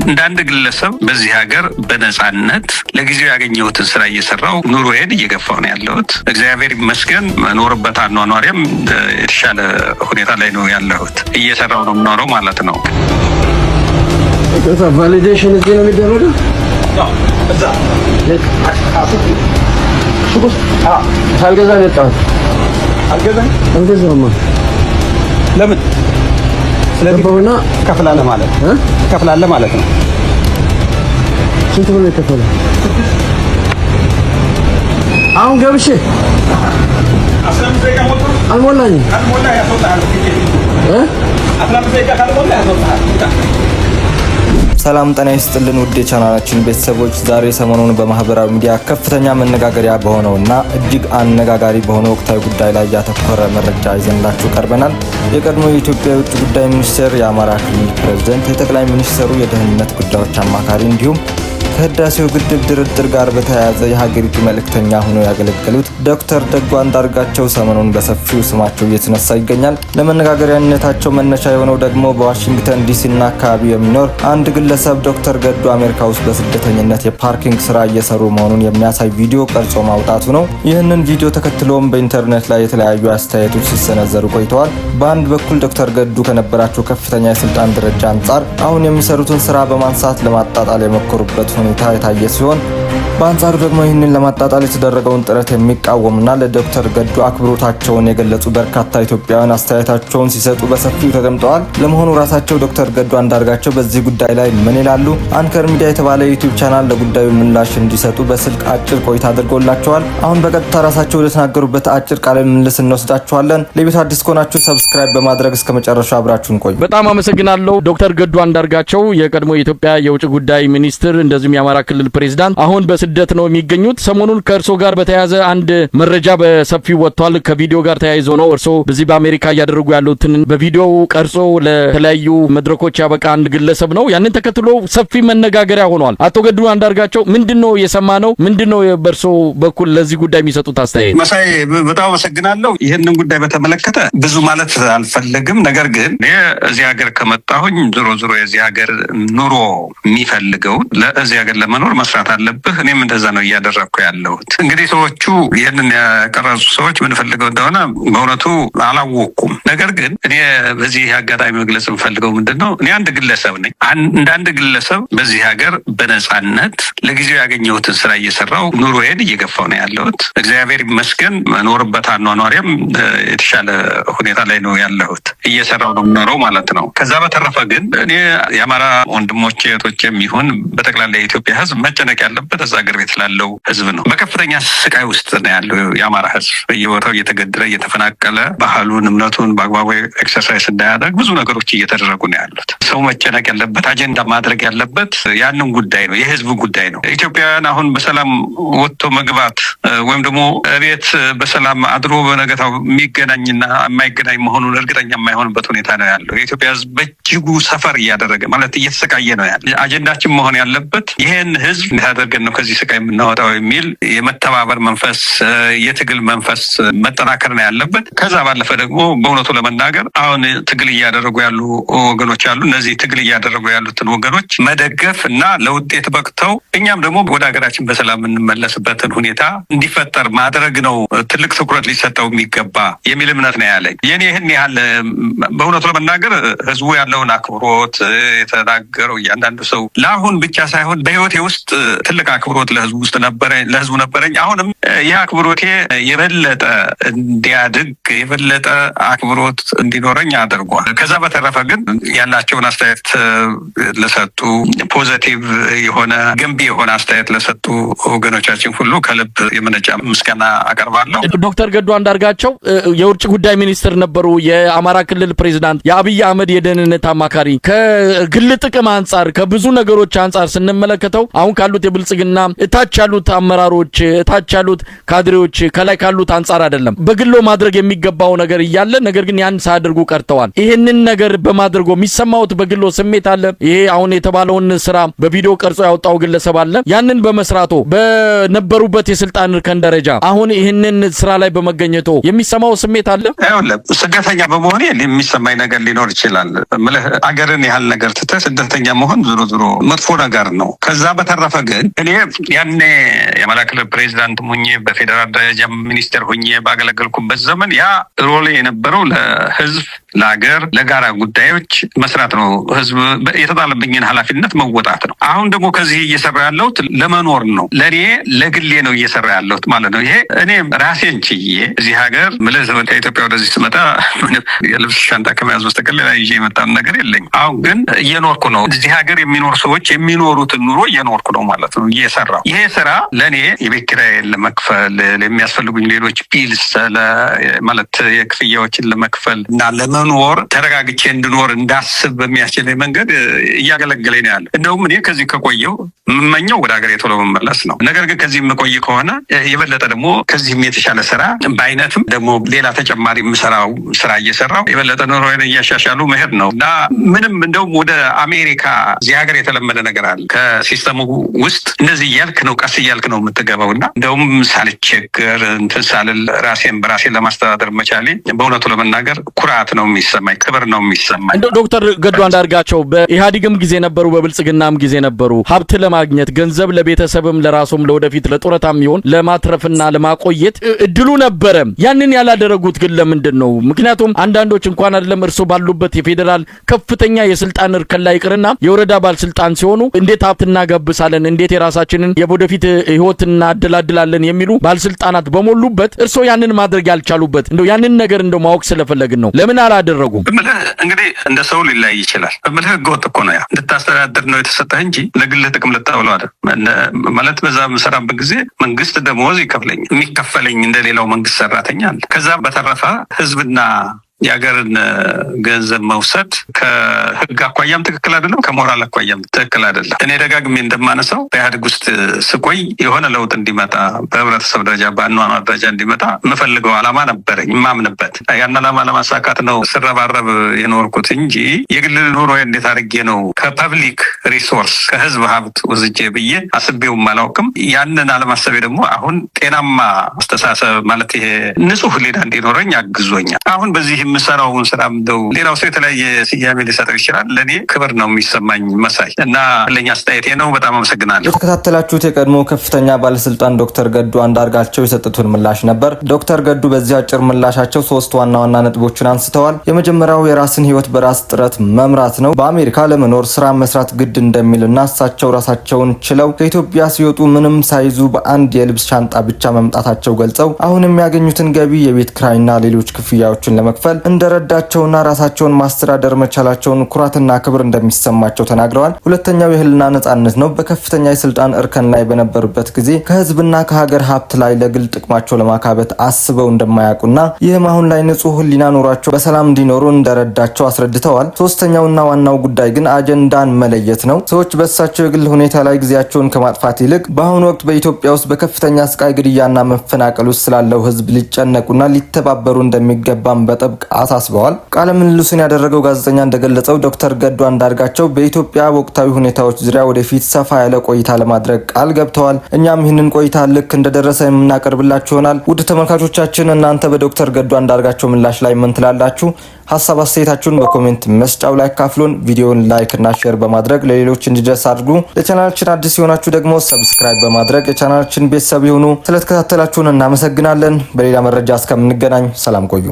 እንደ አንድ ግለሰብ በዚህ ሀገር በነፃነት ለጊዜው ያገኘሁትን ስራ እየሰራው ኑሮዬን እየገፋሁ ነው ያለሁት። እግዚአብሔር ይመስገን መኖርበት አኗኗሬም የተሻለ ሁኔታ ላይ ነው ያለሁት። እየሰራው ነው የምኖረው ማለት ነው። Validation እዚህ ነው የሚደረገው? ሱቅ ውስጥ ሳልገዛ ነው የወጣሁት። አልገዛሁም። ለምን? ስለዚህ ገባሁና ትከፍላለህ ማለት ነው። ትከፍላለህ ማለት ነው። ስንት ብር ነው የከፈለው? አሁን ገብቼ አልሞላኝም። ሰላም ጤና ይስጥልን ውድ የቻናላችን ቤተሰቦች፣ ዛሬ ሰሞኑን በማህበራዊ ሚዲያ ከፍተኛ መነጋገሪያ በሆነውና እጅግ አነጋጋሪ በሆነው ወቅታዊ ጉዳይ ላይ ያተኮረ መረጃ ይዘንላችሁ ቀርበናል። የቀድሞ የኢትዮጵያ የውጭ ጉዳይ ሚኒስቴር፣ የአማራ ክልል ፕሬዝደንት፣ የጠቅላይ ሚኒስትሩ የደህንነት ጉዳዮች አማካሪ እንዲሁም ከህዳሴው ግድብ ድርድር ጋር በተያያዘ የሀገሪቱ መልእክተኛ ሆነው ያገለገሉት ዶክተር ደጉ አንዳርጋቸው ሰሞኑን በሰፊው ስማቸው እየተነሳ ይገኛል። ለመነጋገሪያነታቸው መነሻ የሆነው ደግሞ በዋሽንግተን ዲሲ እና አካባቢው የሚኖር አንድ ግለሰብ ዶክተር ገዱ አሜሪካ ውስጥ በስደተኝነት የ parking ስራ እየሰሩ መሆኑን የሚያሳይ ቪዲዮ ቀርጾ ማውጣቱ ነው። ይህንን ቪዲዮ ተከትሎም በኢንተርኔት ላይ የተለያዩ አስተያየቶች ሲሰነዘሩ ቆይተዋል። በአንድ በኩል ዶክተር ገዱ ከነበራቸው ከፍተኛ የስልጣን ደረጃ አንጻር አሁን የሚሰሩትን ስራ በማንሳት ለማጣጣል የሞከሩበት ሁኔታ የታየ ሲሆን፣ በአንጻሩ ደግሞ ይህንን ለማጣጣል የተደረገውን ጥረት የሚቃወሙና ለዶክተር ገዱ አክብሮታቸውን የገለጹ በርካታ ኢትዮጵያውያን አስተያየታቸውን ሲሰጡ በሰፊው ተደምጠዋል። ለመሆኑ ራሳቸው ዶክተር ገዱ አንዳርጋቸው በዚህ ጉዳይ ላይ ምን ይላሉ? አንከር ሚዲያ የተባለ የዩቲዩብ ቻናል ለጉዳዩ ምላሽ እንዲሰጡ በስልክ አጭር ቆይታ አድርጎላቸዋል። አሁን በቀጥታ ራሳቸው ወደተናገሩበት አጭር ቃለ ምልልስ እንወስዳችኋለን። ለቤቱ አዲስ ከሆናችሁ subscribe በማድረግ እስከ መጨረሻው አብራችሁን ቆዩ። በጣም አመሰግናለሁ ዶክተር ገዱ አንዳርጋቸው፣ የቀድሞ የኢትዮጵያ የውጭ ጉዳይ ሚኒስትር እንደዚሁም የአማራ ክልል ፕሬዚዳንት፣ አሁን በስደት ነው የሚገኙት። ሰሞኑን ከእርሶ ጋር በተያያዘ አንድ መረጃ በሰፊው ወጥቷል። ከቪዲዮ ጋር ተያይዞ ነው። እርሶ በዚህ በአሜሪካ እያደረጉ ያሉትን በቪዲዮ ቀርጾ ለተለያዩ መድረኮች ያበቃ አንድ ግለሰብ ነው። ያንን ተከትሎ ሰፊ መነጋገሪያ ሆኗል። አቶ ገዱ አንዳርጋቸው፣ ምንድን ነው የሰማነው? ምንድን ነው በእርሶ በኩል ለዚህ ጉዳይ የሚሰጡት አስተያየት? መሳይ፣ በጣም አመሰግናለሁ። ይህንን ጉዳይ በተመለከተ ብዙ ማለት አልፈለግም። ነገር ግን እኔ እዚህ ሀገር ከመጣሁኝ ዞሮ ዞሮ የዚህ ሀገር ኑሮ የሚፈልገው ለዚህ ሀገር ለመኖር መስራት አለብህ። እኔም እንደዛ ነው እያደረግኩ ያለሁት። እንግዲህ ሰዎቹ፣ ይህንን የቀረጹ ሰዎች ምን ፈልገው እንደሆነ በእውነቱ አላወቅኩም። ነገር ግን እኔ በዚህ አጋጣሚ መግለጽ የምፈልገው ምንድን ነው፣ እኔ አንድ ግለሰብ ነኝ። እንደ አንድ ግለሰብ በዚህ ሀገር በነፃነት ለጊዜው ያገኘሁትን ስራ እየሰራው ኑሮዬን እየገፋሁ ነው ያለሁት። እግዚአብሔር ይመስገን መኖርበት አኗኗሬም የተሻለ ሁኔታ ላይ ነው ያለሁት። እየሰራው ነው የምኖረው ማለት ነው። ከዛ በተረፈ ግን እኔ የአማራ ወንድሞቼ እህቶቼም ይሁን በጠቅላላ የኢትዮጵያ ሕዝብ መጨነቅ ያለበት እዛ ሀገር ቤት ላለው ሕዝብ ነው። በከፍተኛ ስቃይ ውስጥ ነው ያለው የአማራ ሕዝብ፣ በየቦታው እየተገደለ፣ እየተፈናቀለ፣ ባህሉን እምነቱን በአግባቡ exercise እንዳያደርግ ብዙ ነገሮች እየተደረጉ ነው ያሉት። ሰው መጨነቅ ያለበት፣ አጀንዳ ማድረግ ያለበት ያንን ጉዳይ ነው፣ የህዝቡ ጉዳይ ነው። ኢትዮጵያውያን አሁን በሰላም ወጥቶ መግባት ወይም ደግሞ ቤት በሰላም አድሮ በነገታው የሚገናኝና የማይገናኝ መሆኑን እርግጠኛ የማይሆንበት ሁኔታ ነው ያለው። የኢትዮጵያ ህዝብ በእጅጉ suffer እያደረገ፣ ማለት እየተሰቃየ ነው ያለ። አጀንዳችን መሆን ያለበት ይሄን ህዝብ እንዴት አድርገን ነው ከዚህ ስቃይ የምናወጣው የሚል የመተባበር መንፈስ፣ የትግል መንፈስ መጠናከር ነው ያለበት። ከዛ ባለፈ ደግሞ በእውነቱ ለመናገር አሁን ትግል እያደረጉ ያሉ ወገኖች አሉ። እነዚህ ትግል እያደረጉ ያሉትን ወገኖች መደገፍ እና ለውጤት በቅተው እኛም ደግሞ ወደ ሀገራችን በሰላም የምንመለስበትን ሁኔታ እንዲፈጠር ማድረግ ነው ትልቅ ትኩረት ሊሰጠው የሚገባ የሚል እምነት ነው ያለኝ። የኔ ይህን ያህል። በእውነቱ ለመናገር ህዝቡ ያለውን አክብሮት የተናገረው እያንዳንዱ ሰው ለአሁን ብቻ ሳይሆን በህይወቴ ውስጥ ትልቅ አክብሮት ለህዝቡ ውስጥ ነበረኝ፣ ለህዝቡ ነበረኝ። አሁንም ይህ አክብሮቴ የበለጠ እንዲያድግ፣ የበለጠ አክብሮት እንዲኖረኝ አድርጓል። ከዛ በተረፈ ግን ያላቸውን አስተያየት ለሰጡ፣ positive የሆነ፣ ገንቢ የሆነ አስተያየት ለሰጡ ወገኖቻችን ሁሉ ከልብ የመነጨ ምስጋና አቀርባለሁ። ዶክተር ገዱ አንዳርጋቸው የውጭ ጉዳይ ሚኒስትር ነበሩ፣ የአማራ ክልል ፕሬዚዳንት፣ የአብይ አህመድ የደህንነት አማካሪ። ከግል ጥቅም አንጻር፣ ከብዙ ነገሮች አንጻር ስንመለከተው አሁን ካሉት የብልጽግና እታች ያሉት አመራሮች፣ እታች ያሉት ካድሬዎች ከላይ ካሉት አንጻር አይደለም፣ በግሎ ማድረግ የሚገባው ነገር እያለ ነገር ግን ያን ሳያደርጉ ቀርተዋል። ይህንን ነገር በማድረጎ የሚሰማውት በግሎ ስሜት አለ። ይሄ አሁን የተባለውን ስራ በቪዲዮ ቀርጾ ያወጣው ግለሰብ አለ። ያንን በመስራቶ በነበሩበት የስልጣን እርከን ደረጃ አሁን ይህንን ስራ ላይ በመገኘቶ የሚሰማው ስሜት አለ። ይኸውልህ፣ ስደተኛ በመሆኔ የሚሰማኝ ነገር ሊኖር ይችላል። እምልህ አገርን ያህል ነገር ትተህ ስደተኛ መሆን ዞሮ ዞሮ መጥፎ ነገር ነው። ከዛ በተረፈ ግን እኔ ያኔ የአማራ ክልል ፕሬዚዳንት ሁኜ፣ በፌዴራል ደረጃ ሚኒስቴር ሁኜ ባገለገልኩበት ዘመን ያ role የነበረው ለህዝብ፣ ለሀገር፣ ለጋራ ጉዳዮች መስራት ነው። ህዝብ የተጣለብኝን ኃላፊነት መወጣት ነው። አሁን ደግሞ ከዚህ እየሰራ ያለሁት ለመኖር ነው። ለእኔ ለግሌ ነው እየሰራ ያለሁት ማለት ነው። ይሄ እኔ ራሴን ችዬ እዚህ ሀገር ምልህ ከኢትዮጵያ ወደዚህ ስመጣ የልብስ ሻንጣ ከመያዝ በስተቀር ሌላ ይዤ የመጣም ነገር የለኝም። አሁን ግን እየኖርኩ ነው። እዚህ ሀገር የሚኖሩ ሰዎች የሚኖሩትን ኑሮ እየኖርኩ ነው ማለት ነው፣ እየሰራሁ። ይሄ ስራ ለእኔ የቤት ኪራይን ለመክፈል፣ የሚያስፈልጉኝ ሌሎች bills ማለት የክፍያዎችን ለመክፈል እና ለመኖር፣ ተረጋግቼ እንድኖር፣ እንዳስብ በሚያስችለኝ መንገድ እያገለገለኝ ነው ያለ። እንደውም እኔ ከዚህ ከቆየሁ የምመኘው ወደ ሀገሬ ቶሎ መመለስ ነው። ነገር ግን ከዚህ የምቆይ ከሆነ የበለጠ ደግሞ ከዚህም የተሻለ ስራ፣ በአይነትም ደግሞ ሌላ ተጨማሪ የምሰራው ስራ እየሰራው የበለጠ ኑሮዬን እያሻሻሉ መሄድ ነው። እና ምንም እንደውም ወደ አሜሪካ፣ እዚህ ሀገር የተለመደ ነገር አለ። ከ system ኡ ውስጥ እንደዚህ እያልክ ነው፣ ቀስ እያልክ ነው የምትገባው። እና እንደውም ሳልቸገር፣ እንትን ሳልል ራሴን በራሴ ለማስተዳደር መቻሌ በእውነቱ ለመናገር ኩራት ነው የሚሰማኝ፣ ክብር ነው የሚሰማኝ። እንደው ዶክተር ገዱ አንዳርጋቸው በኢህአዴግም ጊዜ ነበሩ፣ በብልጽግናም ጊዜ ነበሩ። ሀብት ለማግኘት፣ ገንዘብ ለቤተሰብም ለራሱም ለወደፊት ለጡረታም ይሆን ለማትረፍና ለማቆየት እድሉ ነበረ። ያንን ያላደረጉት ግን ለምንድን ነው? ምክንያቱም አንዳንዶች እንኳን አይደለም እርሶ ባሉበት የፌዴራል ከፍተኛ የስልጣን እርከን ላይ ይቅርና የወረዳ ባለስልጣን ሲሆኑ እንዴት ሀብት እናገብሳለን፣ እንዴት የራሳችንን የወደፊት ህይወት እናደላድላለን የሚሉ ባለስልጣናት በሞሉበት እርሶ ያንን ማድረግ ያልቻሉበት እንደው ያንን ነገር እንደው ማወቅ ስለፈለግን ነው። ለምን አላደረጉም? እምልህ እንግዲህ እንደ ሰው ሊለያይ ይችላል። እምልህ ህገወጥ እኮ ነው፣ ያ እንድታስተዳድር ነው የተሰጠህ እንጂ ለግልህ ጥቅም ልታውለው አይደል። ማለት በዛ በምሰራበት ጊዜ መንግስት ደመወዝ ይከፍለኝ፣ የሚከፈለኝ እንደሌላው መንግስት ሰራተኛ አለ። ከዛ በተረፈ ህዝብና የሀገርን ገንዘብ መውሰድ ከህግ አኳያም ትክክል አይደለም፣ ከሞራል አኳያም ትክክል አይደለም። እኔ ደጋግሜ እንደማነሳው በኢህአዴግ ውስጥ ስቆይ የሆነ ለውጥ እንዲመጣ፣ በህብረተሰብ ደረጃ፣ በአኗኗር ደረጃ እንዲመጣ የምፈልገው ዓላማ ነበረኝ፣ የማምንበት። ያን ዓላማ ለማሳካት ነው ስረባረብ የኖርኩት እንጂ የግል ኑሮ እንዴት አድርጌ ነው ከ public resource፣ ከህዝብ ሀብት ወስጄ ብዬ አስቤውም አላውቅም። ያንን አለማሰቤ ደግሞ አሁን ጤናማ አስተሳሰብ፣ ማለት ይሄ ንጹህ ህሊና እንዲኖረኝ አግዞኛል። አሁን በዚህ የምሰራውን ስራ እንደው ሌላው ሰው የተለያየ ስያሜ ሊሰጠው ይችላል። ለእኔ ክብር ነው የሚሰማኝ መሳይ፣ እና ለኛ አስተያየቴ ነው። በጣም አመሰግናለሁ። የተከታተላችሁት የቀድሞ ከፍተኛ ባለስልጣን ዶክተር ገዱ አንዳርጋቸው የሰጡትን ምላሽ ነበር። ዶክተር ገዱ በዚህ አጭር ምላሻቸው ሶስት ዋና ዋና ነጥቦችን አንስተዋል። የመጀመሪያው የራስን ህይወት በራስ ጥረት መምራት ነው። በአሜሪካ ለመኖር ስራ መስራት ግድ እንደሚልና እሳቸው ራሳቸውን ችለው ከኢትዮጵያ ሲወጡ ምንም ሳይዙ በአንድ የልብስ ሻንጣ ብቻ መምጣታቸው ገልጸው አሁን የሚያገኙትን ገቢ የቤት ክራይና ሌሎች ክፍያዎችን ለመክፈል እንደረዳቸውና ራሳቸውን ማስተዳደር መቻላቸውን ኩራትና ክብር እንደሚሰማቸው ተናግረዋል። ሁለተኛው የህሊና ነጻነት ነው። በከፍተኛ የስልጣን እርከን ላይ በነበሩበት ጊዜ ከህዝብና ከሀገር ሀብት ላይ ለግል ጥቅማቸው ለማካበት አስበው እንደማያውቁና ይህም አሁን ላይ ንጹህ ህሊና ኖሯቸው በሰላም እንዲኖሩ እንደረዳቸው አስረድተዋል። ሶስተኛውና ዋናው ጉዳይ ግን አጀንዳን መለየት ነው። ሰዎች በእሳቸው የግል ሁኔታ ላይ ጊዜያቸውን ከማጥፋት ይልቅ በአሁኑ ወቅት በኢትዮጵያ ውስጥ በከፍተኛ ስቃይ፣ ግድያና መፈናቀል ውስጥ ስላለው ህዝብ ሊጨነቁና ሊተባበሩ እንደሚገባም በጥብቅ አሳስበዋል። ቃለ ምልልሱን ያደረገው ጋዜጠኛ እንደገለጸው ዶክተር ገዱ አንዳርጋቸው በኢትዮጵያ ወቅታዊ ሁኔታዎች ዙሪያ ወደፊት ሰፋ ያለ ቆይታ ለማድረግ ቃል ገብተዋል። እኛም ይህንን ቆይታ ልክ እንደደረሰ የምናቀርብላችሁ ይሆናል። ውድ ተመልካቾቻችን፣ እናንተ በዶክተር ገዱ አንዳርጋቸው ምላሽ ላይ ምን ትላላችሁ? ሀሳብ አስተያየታችሁን በ comment መስጫው ላይ ካፍሉን። ቪዲዮውን like እና share በማድረግ ለሌሎች እንዲደርስ አድርጉ። ለቻናላችን አዲስ የሆናችሁ ደግሞ subscribe በማድረግ የቻናላችን ቤተሰብ ይሁኑ። ስለተከታተላችሁን እናመሰግናለን። በሌላ መረጃ እስከምንገናኝ ሰላም ቆዩ።